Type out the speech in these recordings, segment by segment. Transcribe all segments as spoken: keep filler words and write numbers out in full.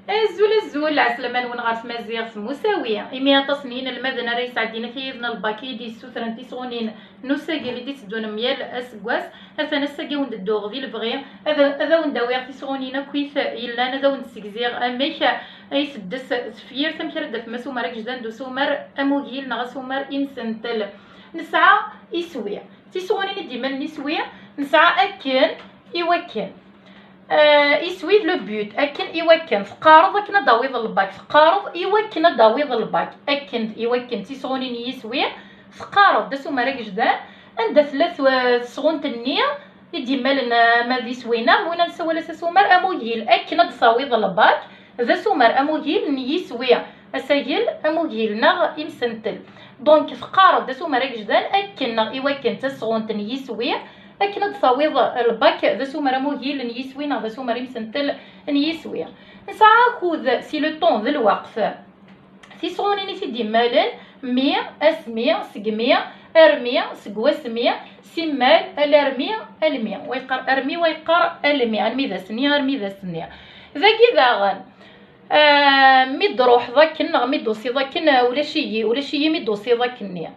Azul, azul, ɛeslama-nwen ɣer tmaziɣt Musawi. Imi aṭas n yinelmaden ara yesɛeddin akayad n lbak i d-yessutren tisɣunin n usagel i d-itteddun meyal aseggas, atan ass-agi awen-d-dduɣ di lebɣi ad, ad awen-d-awiɣ tisɣunin akkit yellan, ad awen-d-ssegziɣ amek ay teddes tefyirt, amek ara d-tafem asumar agejdan d usumar amugil neɣ asumar imsentel. Nesɛa iswi, tisɣunin i d-immalen iswi, nesɛa akken i wakken. Euh, iswi d le but, akken i wakken. Teqqareḍ akken ad d-tawiḍ lbak, teqqareḍ i wakken ad d-tawiḍ lbak. Akken i wakken, tisɣunin n yiswi, teqqareḍ d asumar agejdan. Anda tella tw-, tesɣunt-nni i d-immalen, euh, ma d iswi-nneɣ, win ad nessawal-as asumar amugil, akken ad d-tawiḍ lbak, d asumar amugil n yiswi, asagel amugil neɣ imsentel. Donc, teqqareḍ d asumar agejdan akken neɣ i wakken d tasɣunt n yiswi, akken ad d-tawiḍ lbak d asumar amugil n yiswi neɣ d asumar imsentel n yiswi. Nesɛa akud, si le temps, d lweqt. Tisɣunin i t-id-immalen, mi, asmi, segmi, armi, seg wasmi, simmal, alarmi, almi. Wa yeqqar armi, wa yeqqar almi, armi d ass-nni, armi d ass-nni. Dagi daɣen, ah, mi d-truḥeḍ akken neɣ mi d-tusiḍ akken, ah, ulac-iyi, ulac-iyi mi d-tusiḍ akkenni.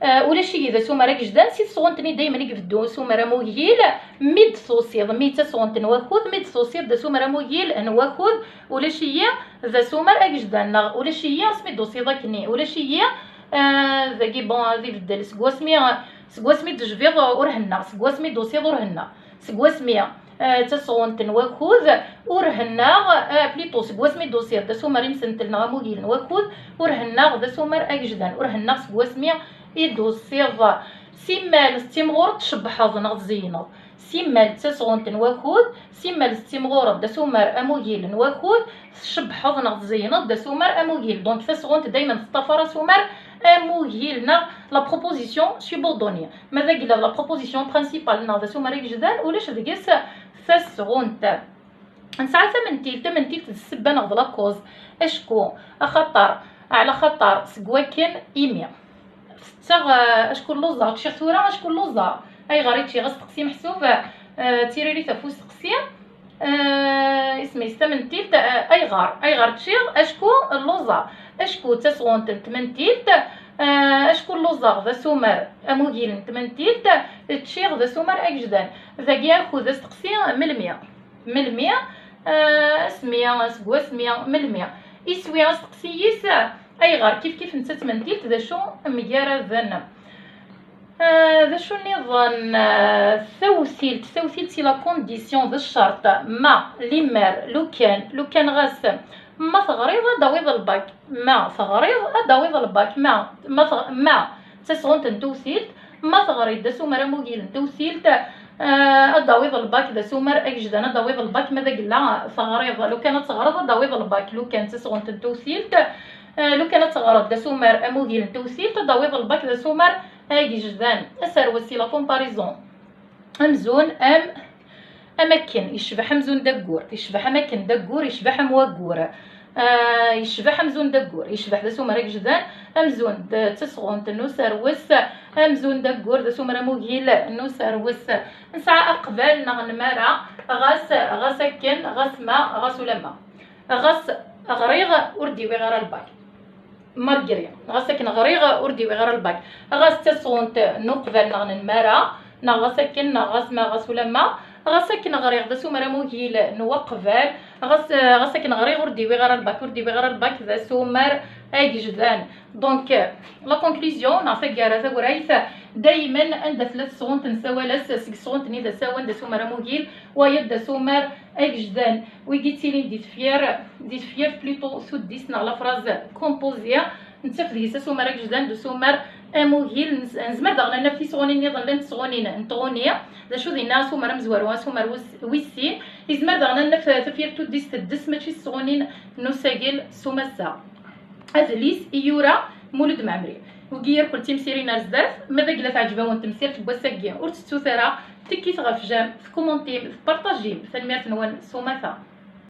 Ah, ulac-iyi d asumar agejdan, si tesɣunt-nni daymen i ibeddu usumar amugil, mi d-tusiḍ, mi d tasɣunt n wakud, mi d-tusiḍ d asumar amugil n wakud, ulac-iyi d asumar agejdan, neɣ ulac-iyi asmi d-tusiḍ akkenni, ulac-iyi, ah, dagi, bon, ad ibeddel, seg wasmi, seg wasmi d-tejbiḍ ur hennaɣ, seg wasmi d-tusiḍ ur hennaɣ, seg wasmi, ah, d tasɣunt n wakud, ur hennaɣ, ah, plutôt, seg wasmi d-tusiḍ d asumar imsentel neɣ amugil n wakud, ur hennaɣ d asumar agejdan, ur hennaɣ seg wasmi i d-tusiḍ. Simmal tettimɣureḍ, tcebbḥeḍ neɣ tzeyneḍ. Simmal d tasɣunt n wakud, simmal tettimɣureḍ d asumar amugil n wakud, tcebbḥeḍ neɣ tzeyneḍ d asumar amugil. Donc, tasɣunt daymen teṭṭafar asumar amugil neɣ la proposition subordonnée. Ma d agella d la proposition principale neɣ d asumar agejdan, ulac deg-s tasɣunt. Nesɛa tamentilt, tamentilt d ssebba neɣ d la cause. Acku, axaṭer, ɛla xaṭer, seg wakken, imi. Tetteɣ, eh, acku lluẓeɣ, ččiɣ tura acku lluẓeɣ. Ayɣer i ččiɣ asteqsi meḥsub, eh, d tiririt ɣef usteqsi. Eh, isem-is tamentilt, eh, ayɣer? Ayɣer ččiɣ acku lluẓeɣ? Acku d tasɣunt n tmentilt, eh, acku lluẓeɣ d asumar amugil n tmentilt, ččiɣ d asumar agejdan. Dagi akud asteqsi melmi? Melmi? Eh, asmi, seg wasmi, melmi? Iswi asteqsi-is, ayɣer? Kif kif netta d tmentilt, d acu mgaraden? Eh, d acu nniḍen? Eh, tawtilt, tawtilt si la condition, d ccerṭ. Ma, limer, lukan, lukan ɣas. Ma teɣriḍ ad d-tawiḍ lbak. Ma teɣriḍ ad d-tawiḍ lbak. Ma, ma teɣ-, ma d tasɣunt n tewtilt, ma teɣriḍ d asumar amugil n tewtilt, eh, ad d-tawiḍ lbak d asumar agejdan, ad d-tawiḍ lbak ma d agella teɣriḍ. Lukan ad teɣreḍ ad d-tawiḍ lbak, lukan d tasɣunt n tewtilt, eh, lukan ad teɣreḍ d asumar amugil n tewtilt, ad d-tawiḍ lbak d asumar agejdan. Aserwes si la comparaison. Amzun am, am akken, yecbeḥ amzun d aggur, yecbeḥ am akken d aggur, yecbeḥ am waggur. Ah, yecbeḥ amzun d aggur, yecbeḥ d asumar agejdan, amzun d tasɣunt n userwes, amzun d aggur d asumar amugil n userwes. Nesɛa aqbal neɣ nmara, ɣas, ɣas akken, ɣas ma, ɣas ulamma. Ɣas ɣriɣ ur d-iwiɣ ara lbak. Malgré, ɣas akken ɣriɣ ur d-iwiɣ ara lbak. Ɣas d tasɣunt n uqbal neɣ n nmara, neɣ ɣas akken, neɣ ɣas ma, ɣas ulamma, ɣas akken ɣriɣ d asumar amugil n waqbal, ɣas, ɣas akken ɣriɣ ur d-iwiɣ ara lbak, ur d-iwiɣ ara lbak d asumar agejdan. Donc, la conclusion, neɣ taggara tawrayt, daymen anda tella tesɣunt nessawal-as seg tesɣunt-nni d asawen d asumar amugil, wayeḍ d asumar agejdan. Wigi ttilin di tefyar, di tefyar plutôt tuddist neɣ la phrase composée, nettaf deg-s asumar agejdan d usumar amugil. Nez-, nezmer daɣen ad naf tisɣunin nniḍen llant tesɣunin n tɣuni, d acu dinna asumar amezwaru, asumar wis, wis sin. Yezmer daɣen ad naf tafyirt tuddist teddes mačči s tesɣunin n usagel s umassa. Adlis i yura Mulud Mɛemmri. Wigi irkel timsirin ar zdat, ma d agla teɛǧeb-awen temsirt n wass-agi, ur tettut ara, tekkit ɣef j'aime, tkumuntim, tpartajim. Tanemmirt-nwen s umata.